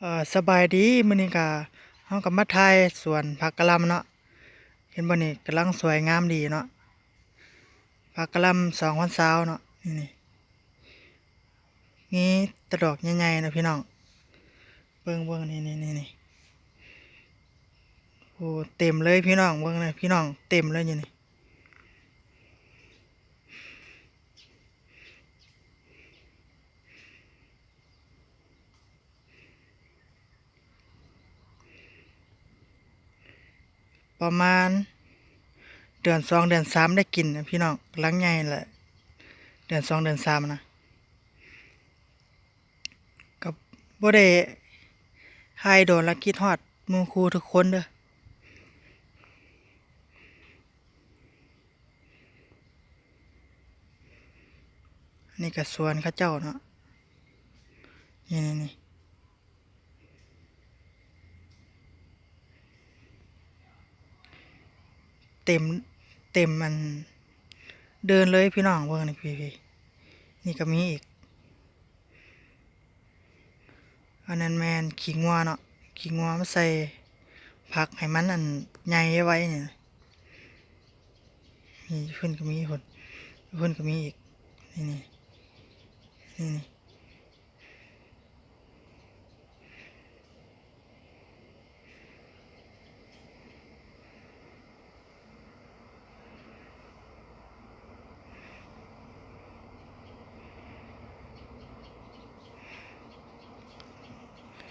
ເອີ ສະບາຍດີ ມື້ນີ້ກະ ເຮົາກະມາຖ່າຍສວນຜັກກະຫຼ່ຳເນາະ. ເຫັນບໍ່ນີ້ ກຳລັງສວຍງາມດີເນາະ ຜັກກະຫຼ່ຳສອງພັນຊາວເນາະ. ນີ້ ມີແຕ່ດອກໃຫຍ່ໆເນາະພີ່ນ້ອງ. ເບິ່ງໆ ນີ້ໆ ໂອ້ ເຕັມເລີຍພີ່ນ້ອງ ເບິ່ງນະພີ່ນ້ອງ ເຕັມເລີຍຢູ່ນີ້. ປະມານເດືອນສອງເດືອນສາມໄດ້ກິນນະພີ່ນ້ອງ ກຳລັງໃຫຍ່ແຫຼະ ເດືອນສອງເດືອນສາມນະ. ກະບໍ່ໄດ້ຖ່າຍດົນລະ ຄິດຮອດໝູ່ຄູ່ທຸກຄົນເດີ. ອັນນີ້ກະສວນເຂົາເຈົ້າເນາະ ນີ້ໆ ນີ້ ເຕັມ ເຕັມອັນເດີ່ນເລີຍພີ່ນ້ອງ ເບິ່ງນີ້ ພີ້ໆ ນີ້ກະມີອີກ. ອັນນັ້ນແມ່ນຂີ້ງົວເນາະ ຂີ້ງົວມາໃສ່ຜັກໃຫ້ມັນອັນໃຫຍ່ໄວນີ້. ນີ້ເພິ່ນກະມີພຸ້ນ ເພິ່ນກະມີອີກ ນີ້ໆ ນີ້